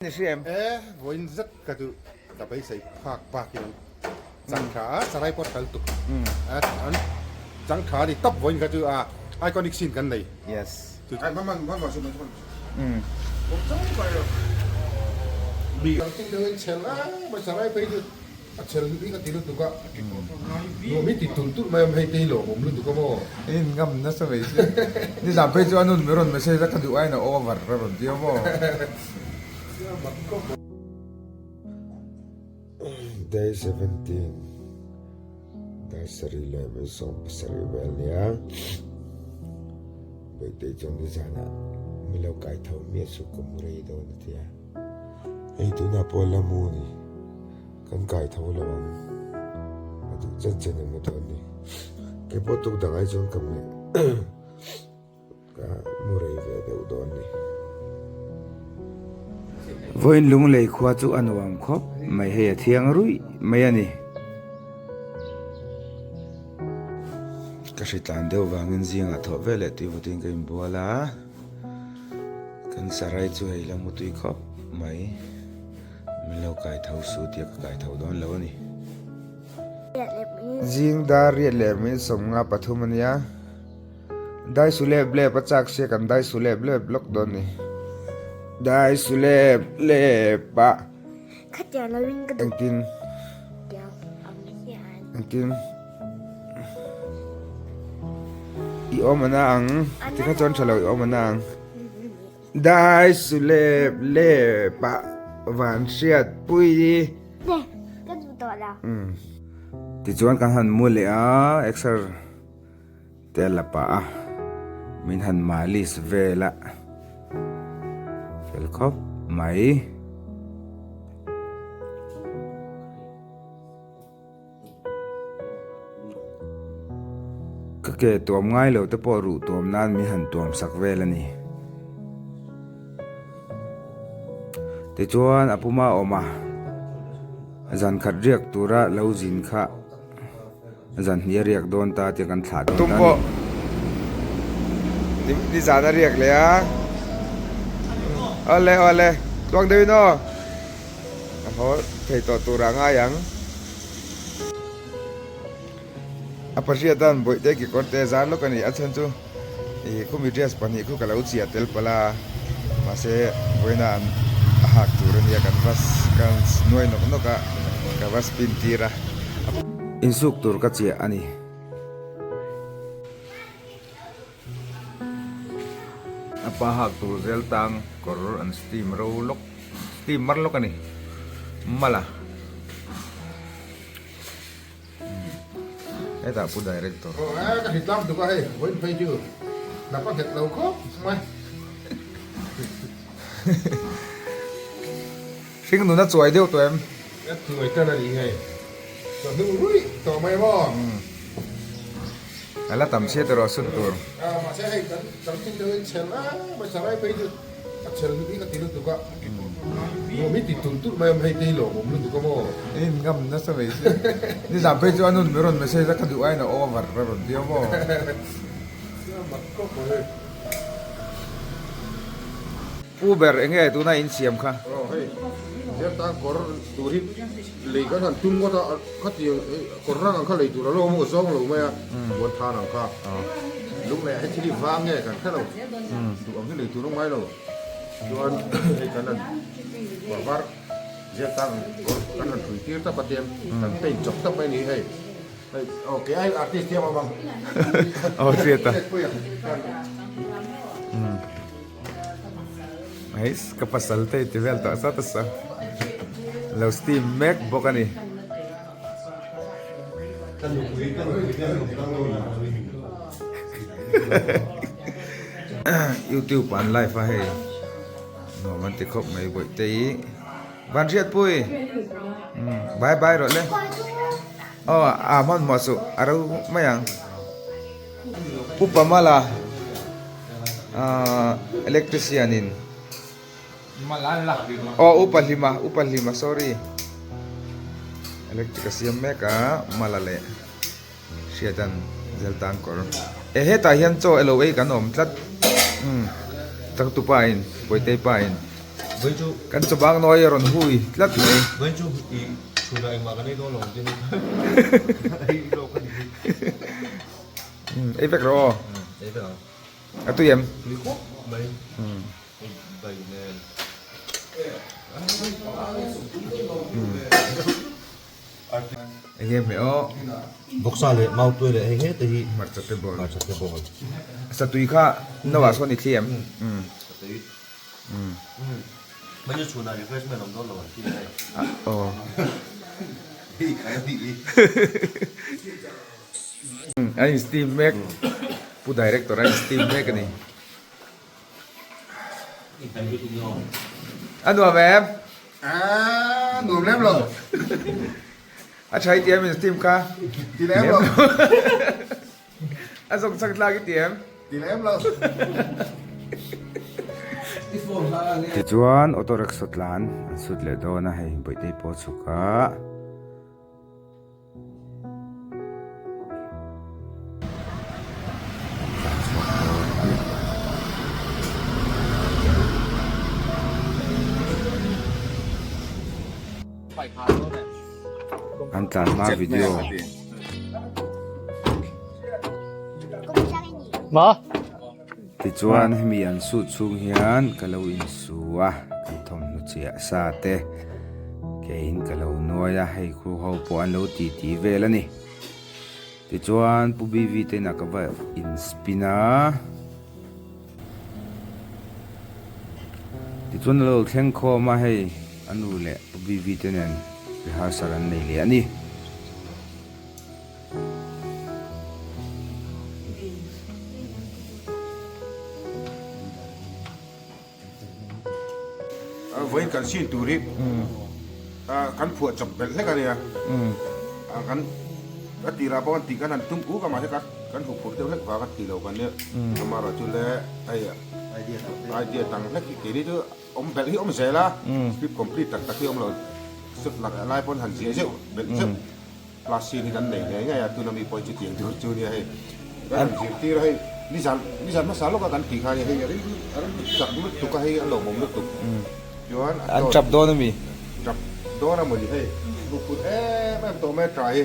Ni hri em? E, vawiin zet ka duh ka beisei phak bakin an chang tha a, sarai pawh tal tuk a, an chang tha a ni tawp vawiin kha chu a iconic scene kan nei. Yes. Mi ang chin deuhin chhel a, mai sarai phei chu a chhel hi ka ti lutuk a, nuam hi ti tulh tulh mai a, hei te hi lawmawm lutuk a maw? In ngam nasa mai si. Nizan phei chu a nun mi rawn message a ka duh aiin a over a rawn ti a maw? Day 17 Dar sarih leh mai 70 vel nia Bawihtei chuan nizanah mi lo kai tho miah suh ka mu rei dawn a ti a, hei tunah pawh la mu a ni, kan kai tho lo ang a duh chen chen a mu dawn a ni, keipawh tuk dang ai chuan ka Ka mu rei ve deuh dawn ni. Vawiin lunglei khua chu a nuam khawp mai hei a thiang ruih mai a ni. Ka hritlan deuh vangin zingah thawh ve leh tui vawtin ka inbual a, kan sarai chu hei la mu tui khawp mai. Min lo kai tho su tia ka kai tho dawn lo a ni. Zing dar riat leh min 53 a nia. Dai su lep lep a chak sia kan dai su lep lep lawk dawn ni. Dai su lep lep a. Khatiang lo in ka duh. Engtin? Tiang ang hian. Engtin? I awm ana ang. Tikha chuan tha lo i awm ana ang. Dai su lep lep a van hriat pui. Ne, ka duh tawh lo. Tichuan kan han mu leh a, exer. Te la pah a, min han malis vel a, fel khawp mai. Ka ke tuam ngai lo te pawh ruh tuam nan min han tuam sak vel a ni. Tichuan a puma awm a, zan khat riak tura lo zin kha. Zan hnih a riak dawn ta tia kan thlah dawn ta a ni. Ni zan a riak leh a. Awle awle tluang deuh in aw. A haw thei tawh tur ah ngai ang. A pahriat dan bawihte kekawr te zar lawk a ni. A chhan chu ih khumi dress pahnih khu ka lo chiah tel palh a. Mahse vawiina an a hak tur a nia kan va kan nuai nawk nawk a ka va spin tir a. Insuk tur ka chiah a ni. A pa hak tur zel tang kawr an steam ro lawk steam mar lawk a ni mala. Hetah pu director. Aw e ka hritlang tuk a hei vawiin phei chu hnap a nghet lo khawp mai. Hring nuna chuai deuh tawh em? Ka chuai tan a ni hei. Ka hnu ruih tawh mai maw? A la tam chhiat erawh sut tur. A mahse hei kan changchin deuhin chhel a mai sarai phei chu a chhel hi ka ti lutuk a. Nuam hi ti tulh tulh mai a hei te hi lawmawm lutuk a maw? In ngam nasa mai si. Nizan phei chu a nun mi rawn message a ka duh aiin a over a rawn ti a maw? Mak khawp mai hei. Pu ber enge tuna in siam kha? Aw hei ziar tan kawr tur hi lei kan han tum ngawt a khatiang kawr rang ang kha lei tur a lo awm aw zawng lo mai a buan than ang kha lung leh hei thil hi vang nge kan hre lo duh ang hi lei tur a ngai lo chuan hei kan han kawr var ziar tan kawr kan han hrui tir tap a tiang kan paint chawp tap mai a ni hei hei aw kei ai artist thiam awm ang aw hriat a. Hei ka pasal te ti vel tawh sat asa lo steam mek bawk a ni. Youtube an live a hei nuam an ti khawp mai bawihte hi van hriat pui bye bye rawh le aw a hmanhmawh suh a ro mai ang. Upa Mala ahh electrician in aw upa Hlima upa Hlima sorry electric a siam mek a Mala leh Hriatan zel tan kawr e hetah hian chaw elo ei kan awm tlat umm changtupa in Puaitei pa in. Kan chawbang nawi a rawn hui tlat mai. Ei vek rawh aw. A tui em? Enge hmeh aw. Bawksa leh mautuai leh hei hete hi hmarcha te bawl. Hmarcha te bawl. Satui kha no ah sawn i thli em? Satui. Mai chu chhunah refreshment awm dawn lo an ti mai. Aw. Hei kan a nih hi. A in steam mek. Pu director a in steam mek a ni. A nuam em? A nuam lem lo. A tha i ti em in steam kha? Ti lem lo. A zawng chak tlak i ti em? Ti lem lo. Tichuan auto rickshaw tlan an sut leh dawn a hei Bawihtei pawh a chhuk a. An tlan hma video. Tichuan hemi an suit chhung hian ka lo insu a, kan thawmhnaw chiah sa te keiin ka lo nuai a, hei khu ho pawh an lo ti ti vel a ni. Tichuan Pu BV te inah ka va in spin a, tichuan a lo thleng khawm a hei a nu leh Pu BV te nen rehearsal an nei leh a ni. Vawiin kan sin tur hi kan phuah chawp belh hlek a nia. Kan a tirah pawh kan tih kan han tum uk a mahse kan huh phurh deuh hlek vang a ti lo kan nia. Amaherawhchu chu le hei idea dang hlek hi keini chu awm belh hi awm zel a, script complete tak tak hi awm lo. Sut lai pawn han ziah zeuh belh zeuh. Class sin hi kan nei ngei ngei a, tuna mi pawhin chutiang tur chu nia hei kan han zirtir a hei nizan nizan hmasa lawka kan tih kha nia hei a rilru a rilru chak lutuk a hei a lawmawm lutuk chuan a An tap dawn ami? Tap dawn a mawni hei huphurh em em tawh mai a trai hi.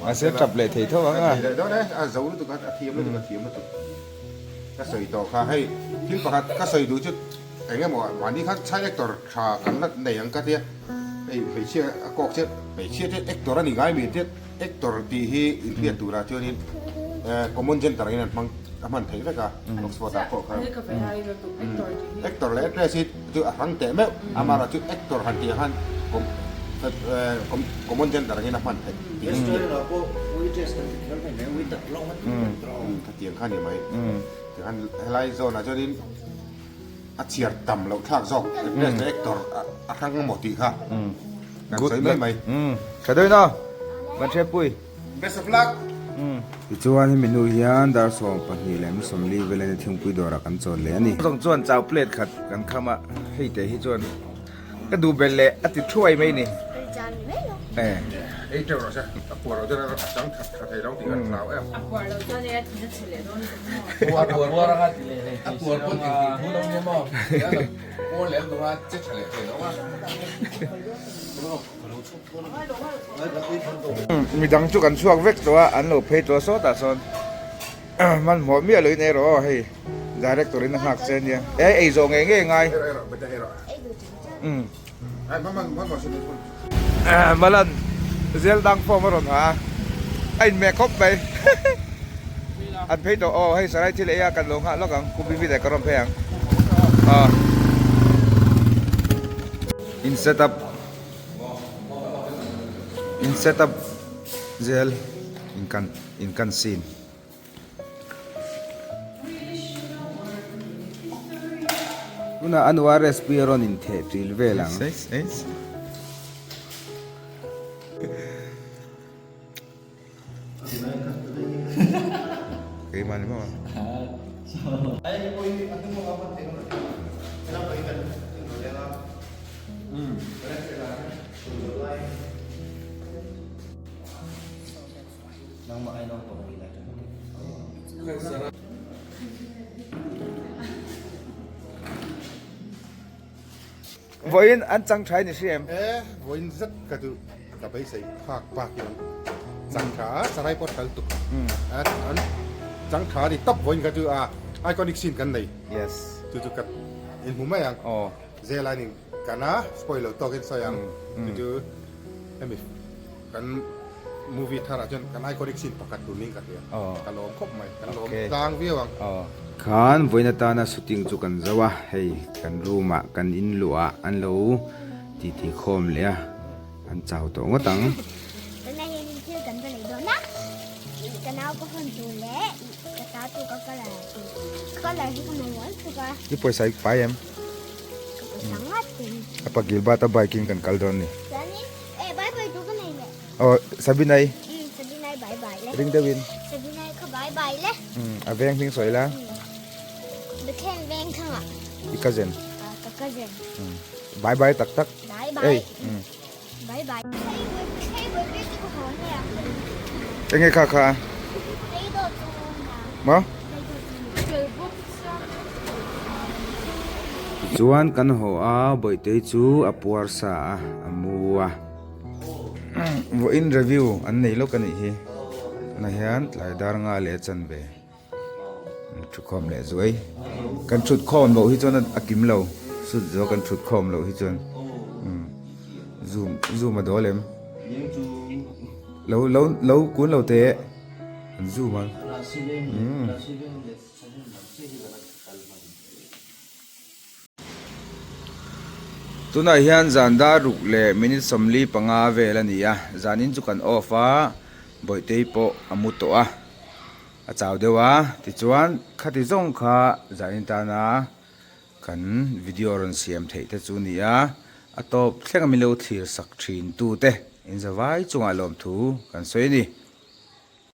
Mahse tap leh thei tho ang a. Thei leh dawn e, a zo lutuk a a thiam lutuk a thiam lutuk ka sawi tawh kha hei thil pakhat ka sawi duh chu Eng emaw mahni khan child actor tha kan la nei ang ka tia, hei hmeichhia a kawk chiah, hmeichhia te actor a ni ngai mi te actor tih hi inhriat turah chuanin common gender angin an hmang a hman theih vek a, Oxford ah pawh khan actor leh actress hi chu a hrang teh meuh, amaherawh chu actor han tih ang khan common gender angin a hman theih tih khatiang kha a ni mai, tikhan helai zawn ah chuanin. A chhiar tam loh thlak zawk actress leh actor a hrang emaw tih kha kan sawi mai mai. Tha dawn a, kan hriatpui. Best of luck. Tichuan hemi hnu hian dar 12 leh mi 40 velin thingpui dawrah kan chawl leh a ni. Zawng chuan chau plate khat kan kham a, hei te hi chuan ka duh belh leh a ti thuai mai ni. Ei teuh rawh se, a puar loh chuan a chang that tha thei lo tih kan hlau em. A puar loh chuan ei a thin a chhe leh dawn tak maw. A puar puar anga ti leh leh a puar pawh eng tih thu lo nia maw. Tia lo puar leh ang dunga che tha leh thei lo a. Midang chu kan chhuak vek tawh a, an lo phei tawh a sawtah sawn hmanhmawh miah loin ei rawh aw hei director in a nghak che ania e ei zawh ngei ngei ngai. Malan zel dang form a rawn ha a, a inhmeh khawp mai. An phei tawh aw hei sarai thil ei a kan lo nghah lawk ang Pu Bibi leh ka rawn phei ang. In set up in set up zel in kan in kan scene. Tunah a nu RSP a rawn intheh ṭil vel ang. Keimah ni maw? Vawiin an chang tha in i hria em? E, vawiin zet ka duh ka beisei phak bak in an chang tha a, sarai pawh tha lutuk. An chang tha a ni tawp vawiin ka duh a, iconic scene kan nei. Yes. Chu chu ka inhmu mai ang. Aw. Zela in kan a, spoil lo tawkin sawi ang. Chu chu hemi kan movie tharah chuan kan iconic scene pakhat tur niin ka hria. Ka lawm khawp mai, kan lawm tlang viau ang. Khan vawiin atana shooting chu kan zo a, hei kan room ah kan in luah ah an lo titi khawm leh a, an chau tawh ngawt ang. Tunah hianin thil kan va lei dawn a, ih ka nau ka hawn tur leh ih ka ta tur ka colour tur, colour hi ka mamawh lutuk a. I pawisa i pai em? Ka pawisa ngawt in. A pa Gilbert a bike in kan kal dawn ni. Chuanin eh bye bye tur ka nei leh. Aw Sabinai. Umm Sabinai bye bye le. Ring deuh in. Sabinai kha bye bye le. Umm a veng hming sawi la. Umm Bethlehem veng thangah. I cousin. Ah ka cousin. Umm bye bye tak tak. Bye bye. Ei umm. Bye bye. Hei bye bye chu ka haw hle ang. Enge kha kha. Hei dawt chu na. Maw? Tichuan kan haw a Bawihtei chu a puar sa a a mu a. Vawiin review an nei lawk a nih hi. Tunah hian tlai dar nga leh a chanve an thukhawm leh zuai. Kan thutkhawm loh hi chuan a kim lo sut zo kan thutkhawm loh hi chuan zoom zoom a dawl em lo lo lo kun lo teh an zoom ang. Tunah hian zan dar ruk leh minute 45 vel a ni a, zanin chu kan off a, Bawihtei pawh a mu tawh a, a chau deuh a, tichuan khati zawng kha zanin tana kan video rawn siam theih te chu a ni a, a tawp thleng a min lo thlir sak thin tute inzavai chungah lawmthu kan sawi a ni.